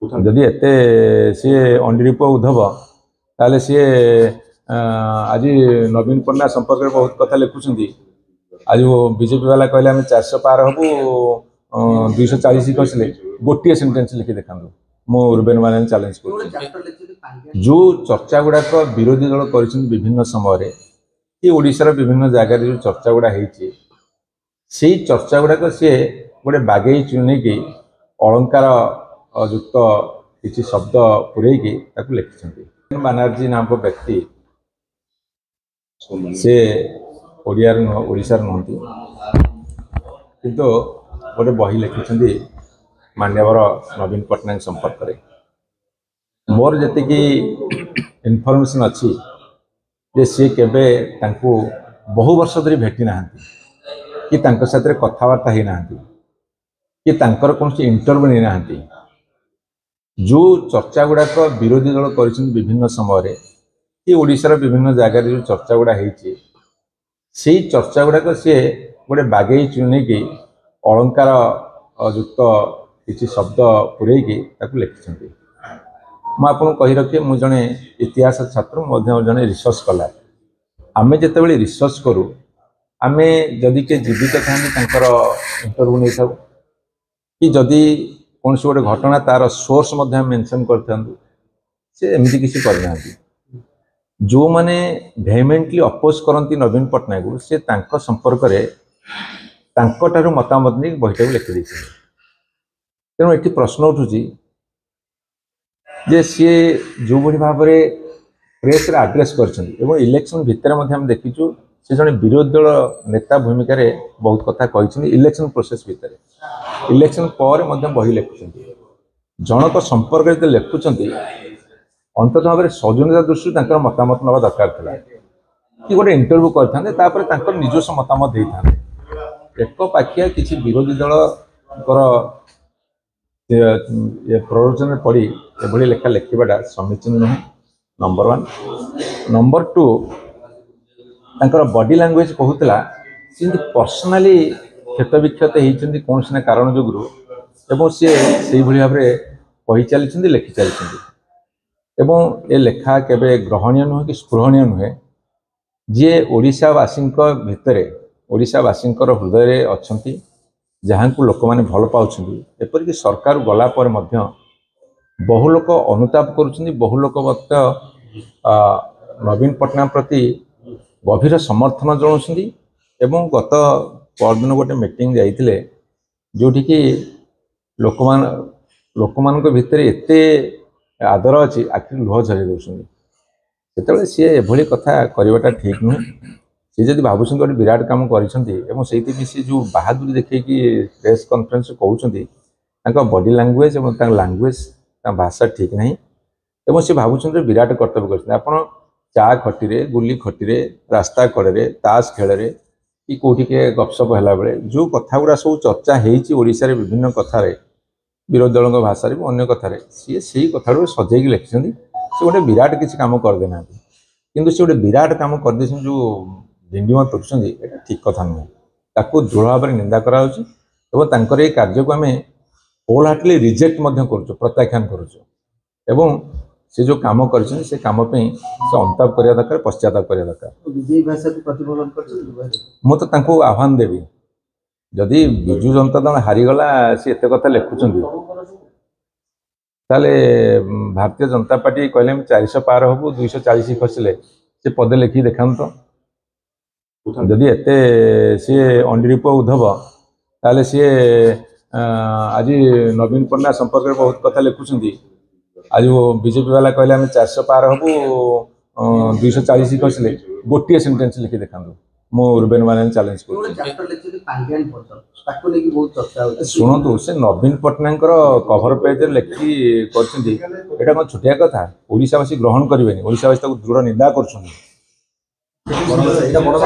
ଯଦି ଏତେ ସିଏ ଅଣ୍ଡିରି ପୁଅ ଉଦ୍ଧବ, ତାହେଲେ ସିଏ ଆଜି ନବୀନ ପଟ୍ଟନାୟକ ସମ୍ପର୍କରେ ବହୁତ କଥା ଲେଖୁଛନ୍ତି। ଆଜି ବିଜେପି ବାଲା କହିଲେ ଆମେ 400 ପାର ହବୁ, 240 ଖସିଲେ। ଗୋଟିଏ ସେଣ୍ଟେନ୍ସ ଲେଖି ଦେଖାନ୍ତୁ, ମୁଁ ରୁବେନ ବାନାର୍ଜୀ ଚ୍ୟାଲେଞ୍ଜ କରୁଛି। ଯେଉଁ ଚର୍ଚ୍ଚା ଗୁଡ଼ାକ ବିରୋଧୀ ଦଳ କରିଛନ୍ତି ବିଭିନ୍ନ ସମୟରେ କି ଓଡ଼ିଶାର ବିଭିନ୍ନ ଜାଗାରେ ଯେଉଁ ଚର୍ଚ୍ଚା ଗୁଡ଼ା ହେଇଛି, ସେଇ ଚର୍ଚ୍ଚା ଗୁଡ଼ାକ ସିଏ ଗୋଟେ ବାଗେଇ ଚୁନେଇକି ଅଳଙ୍କାର ଯୁକ୍ତ କିଛି ଶବ୍ଦ ପୂରେଇକି ତାକୁ ଲେଖିଛନ୍ତି। ବାନାର୍ଜୀ ନାମକ ବ୍ୟକ୍ତି ସେ ଓଡ଼ିଆର ନୁହଁ, ଓଡ଼ିଶାର ନୁହନ୍ତି, କିନ୍ତୁ ଗୋଟେ ବହି ଲେଖିଛନ୍ତି ମାନ୍ୟବର ନବୀନ ପଟ୍ଟନାୟକ ସମ୍ପର୍କରେ। ମୋର ଯେତିକି ଇନଫର୍ମେସନ୍ ଅଛି ଯେ ସିଏ କେବେ ତାଙ୍କୁ ବହୁ ବର୍ଷ ଧରି ଭେଟି ନାହାନ୍ତି କି ତାଙ୍କ ସାଥିରେ କଥାବାର୍ତ୍ତା ହେଇନାହାନ୍ତି କି ତାଙ୍କର କୌଣସି ଇଣ୍ଟରଭ୍ୟୁ ନେଇନାହାନ୍ତି। ଯେଉଁ ଚର୍ଚ୍ଚା ଗୁଡ଼ାକ ବିରୋଧୀ ଦଳ କରିଛନ୍ତି ବିଭିନ୍ନ ସମୟରେ କି ଓଡ଼ିଶାର ବିଭିନ୍ନ ଜାଗାରେ ଯେଉଁ ଚର୍ଚ୍ଚା ଗୁଡ଼ା ହେଇଛି, ସେଇ ଚର୍ଚ୍ଚା ଗୁଡ଼ାକ ସିଏ ଗୋଟେ ବାଗେଇ ଚୁନେଇକି ଅଳଙ୍କାର ଯୁକ୍ତ କିଛି ଶବ୍ଦ ପୂରେଇକି ତାକୁ ଲେଖିଛନ୍ତି। ମୁଁ ଆପଣଙ୍କୁ କହି ରଖେ, ମୁଁ ଜଣେ ଇତିହାସ ଛାତ୍ର, ମଧ୍ୟ ଜଣେ ରିସର୍ଚ୍ଚ କଲାର। ଆମେ ଯେତେବେଳେ ରିସର୍ଚ୍ଚ କରୁ, ଆମେ ଯଦି କିଏ ଜୀବିତ ଥାନ୍ତି ତାଙ୍କର ଇଣ୍ଟରଭ୍ୟୁ ନେଇଥାଉ କି ଯଦି କୌଣସି ଗୋଟେ ଘଟଣା ତାର ସୋର୍ସ ମଧ୍ୟ ଆମେ ମେନସନ୍ କରିଥାନ୍ତୁ। ସେ ଏମିତି କିଛି କରିନାହାନ୍ତି। ଯେଉଁମାନେ ଭେମେଣ୍ଟଲି ଅପୋଜ କରନ୍ତି ନବୀନ ପଟ୍ଟନାୟକକୁ, ସେ ତାଙ୍କ ସମ୍ପର୍କରେ ତାଙ୍କଠାରୁ ମତାମତ ନେଇ ବହିଟାକୁ ଲେଖିଦେଇଛନ୍ତି। ତେଣୁ ଏଠି ପ୍ରଶ୍ନ ଉଠୁଛି ଯେ ସିଏ ଯେଉଁଭଳି ଭାବରେ ପ୍ରେସ୍ରେ ଆଡ୍ରେସ୍ କରିଛନ୍ତି ଏବଂ ଇଲେକ୍ସନ୍ ଭିତରେ ମଧ୍ୟ ଆମେ ଦେଖିଛୁ, ସେ ଜଣେ ବିରୋଧୀ ଦଳ ନେତା ଭୂମିକାରେ ବହୁତ କଥା କହିଛନ୍ତି ଇଲେକ୍ସନ୍ ପ୍ରୋସେସ୍ ଭିତରେ, ଇଲେକ୍ସନ୍ ପରେ ମଧ୍ୟ ବହି ଲେଖୁଛନ୍ତି। ଜଣକ ସମ୍ପର୍କରେ ଯେତେ ଲେଖୁଛନ୍ତି, ଅନ୍ତତଃ ଭାବରେ ସୌଜନ୍ୟତା ଦୃଷ୍ଟିରୁ ତାଙ୍କର ମତାମତ ନେବା ଦରକାର ଥିଲା କି ଗୋଟେ ଇଣ୍ଟରଭ୍ୟୁ କରିଥାନ୍ତେ, ତାପରେ ତାଙ୍କର ନିଜସ୍ୱ ମତାମତ ଦେଇଥାନ୍ତେ। ଏକ ପାଖିଆ କିଛି ବିରୋଧୀ ଦଳଙ୍କର ପ୍ରରୋଚନରେ ପଡ଼ି ଏଭଳି ଲେଖା ଲେଖିବାଟା ସମୀଚୀନ ନୁହେଁ, ନମ୍ବର 1। ନମ୍ବର 2, ତାଙ୍କର ବଡି ଲାଙ୍ଗୁଏଜ କହୁଥିଲା ସେ ଯେମିତି ପର୍ସନାଲି କ୍ଷତବିକ୍ଷତ ହେଇଛନ୍ତି କୌଣସି ନା କାରଣ ଯୋଗୁରୁ, ଏବଂ ସିଏ ସେଇଭଳି ଭାବରେ କହି ଚାଲିଛନ୍ତି, ଲେଖି ଚାଲିଛନ୍ତି। ଏବଂ ଏ ଲେଖା କେବେ ଗ୍ରହଣୀୟ ନୁହେଁ କି ସ୍ପୃହଣୀୟ ନୁହେଁ। ଯିଏ ଓଡ଼ିଶାବାସୀଙ୍କ ଭିତରେ, ଓଡ଼ିଶାବାସୀଙ୍କର ହୃଦୟରେ ଅଛନ୍ତି, ଯାହାଙ୍କୁ ଲୋକମାନେ ଭଲ ପାଉଛନ୍ତି, ଏପରିକି ସରକାର ଗଲା ପରେ ମଧ୍ୟ ବହୁ ଲୋକ ଅନୁତାପ କରୁଛନ୍ତି, ବହୁ ଲୋକ ମଧ୍ୟ ନବୀନ ପଟ୍ଟନାୟକ ପ୍ରତି ଗଭୀର ସମର୍ଥନ ଜଣାଉଛନ୍ତି। ଏବଂ ଗତ ପରଦିନ ଗୋଟେ ମିଟିଂ ଯାଇଥିଲେ, ଯେଉଁଠିକି ଲୋକମାନଙ୍କ ଭିତରେ ଏତେ ଆଦର ଅଛି, ଆଖିରୁ ଲୁହ ଝରେଇ ଦେଉଛନ୍ତି। ସେତେବେଳେ ସିଏ ଏଭଳି କଥା କରିବାଟା ଠିକ୍ ନୁହେଁ। ସିଏ ଯଦି ଭାବୁଛନ୍ତି ଗୋଟେ ବିରାଟ କାମ କରିଛନ୍ତି, ଏବଂ ସେଇଥିପାଇଁ ସିଏ ଯେଉଁ ବାହାଦୁରୀ ଦେଖେଇକି ପ୍ରେସ୍ କନଫରେନ୍ସ କହୁଛନ୍ତି, ତାଙ୍କ ବଡି ଲାଙ୍ଗୁଏଜ ଏବଂ ତାଙ୍କ ଲାଙ୍ଗୁଏଜ, ତାଙ୍କ ଭାଷା ଠିକ୍ ନାହିଁ ଏବଂ ସେ ଭାବୁଛନ୍ତି ବିରାଟ କର୍ତ୍ତବ୍ୟ କରିଛନ୍ତି। ଆପଣ ଚା ଖଟିରେ, ଗୁଲି ଖଟିରେ, ରାସ୍ତା କଡ଼ରେ, ତାସ ଖେଳରେ କି କେଉଁଠି କିଏ ଗପସପ ହେଲାବେଳେ ଯେଉଁ କଥା ଗୁଡ଼ା ସବୁ ଚର୍ଚ୍ଚା ହେଇଛି ଓଡ଼ିଶାରେ ବିଭିନ୍ନ କଥାରେ, ବିରୋଧୀ ଦଳଙ୍କ ଭାଷାରେ ବି ଅନ୍ୟ କଥାରେ, ସିଏ ସେଇ କଥାଟାକୁ ସଜେଇକି ଲେଖିଛନ୍ତି। ସେ ଗୋଟେ ବିରାଟ କିଛି କାମ କରିଦେଇନାହାନ୍ତି, କିନ୍ତୁ ସେ ଗୋଟେ ବିରାଟ କାମ କରିଦେଇଛନ୍ତି। ଯେଉଁ ଡିଣ୍ଡିମ ପିଟୁଛନ୍ତି, ଏଇଟା ଠିକ୍ କଥା ନୁହେଁ। ତାକୁ ଦୃଢ଼ ଭାବରେ ନିନ୍ଦା କରାଯାଉଛି ଏବଂ ତାଙ୍କର ଏଇ କାର୍ଯ୍ୟକୁ ଆମେ ହୋଲ୍ ହାର୍ଟଲି ରିଜେକ୍ଟ ମଧ୍ୟ କରୁଛୁ, ପ୍ରତ୍ୟାଖ୍ୟାନ କରୁଛୁ। ଏବଂ ସେ ଯେଉଁ କାମ କରିଛନ୍ତି, ସେ କାମ ପାଇଁ ସେ ଅନୁତାପ କରିବା ଦରକାର, ପଶ୍ଚାତାପ କରିବା ଦରକାର। ବିଜେପି ଭାଷାକୁ ପ୍ରତିଫଳନ କରିଛନ୍ତି। ମୁଁ ତ ତାଙ୍କୁ ଆହ୍ୱାନ ଦେବି, ଯଦି ବିଜୁ ଜନତା ଦଳ ହାରିଗଲା ସେ ଏତେ କଥା ଲେଖୁଛନ୍ତି, ତାହେଲେ ଭାରତୀୟ ଜନତା ପାର୍ଟି କହିଲେ ଆମେ 400 ପାର ହବୁ, 240 ଖସିଲେ, ସେ ପଦେ ଲେଖିକି ଦେଖାନ୍ତୁ ତ। ଯଦି ଏତେ ସିଏ ଅଣ୍ଡିରି ପୁଅ ଉଦ୍ଧବ, ତାହେଲେ ସିଏ ଆଜି ନବୀନ ପଟ୍ଟନାୟକ ସମ୍ପର୍କରେ ବହୁତ କଥା ଲେଖୁଛନ୍ତି। ଆଜି ବିଜେପି ବାଲା କହିଲେ ଆମେ 400 ପାର ହବୁ, 240 ଖସିଲେ, ଗୋଟିଏ ସେଣ୍ଟେନ୍ସ ଲେଖି ଦେଖାନ୍ତୁ, ମୁଁ ରୁବେନ ବାନାର୍ଜୀ ଚ୍ୟାଲେଞ୍ଜ କରୁଛି। ଗୋଟେ ଚାପ୍ଟର ଲେଖିଛନ୍ତି ପାଣ୍ଡିଆନ ଭର୍ସନ, ତାକୁ ନେଇକି ବହୁତ ଚର୍ଚ୍ଚା ହଉଛି। ଶୁଣନ୍ତୁ, ସେ ନବୀନ ପଟ୍ଟନାୟକଙ୍କର କଭର ପେଜରେ ଲେଖି କରିଛନ୍ତି, ଏଇଟା କ'ଣ ଛୋଟିଆ କଥା? ଓଡ଼ିଶାବାସୀ ଗ୍ରହଣ କରିବେନି। ଓଡ଼ିଶାବାସୀ ତାକୁ ଦୃଢ଼ ନିନ୍ଦା କରୁଛନ୍ତି। ଏଇଟା ବଡ଼।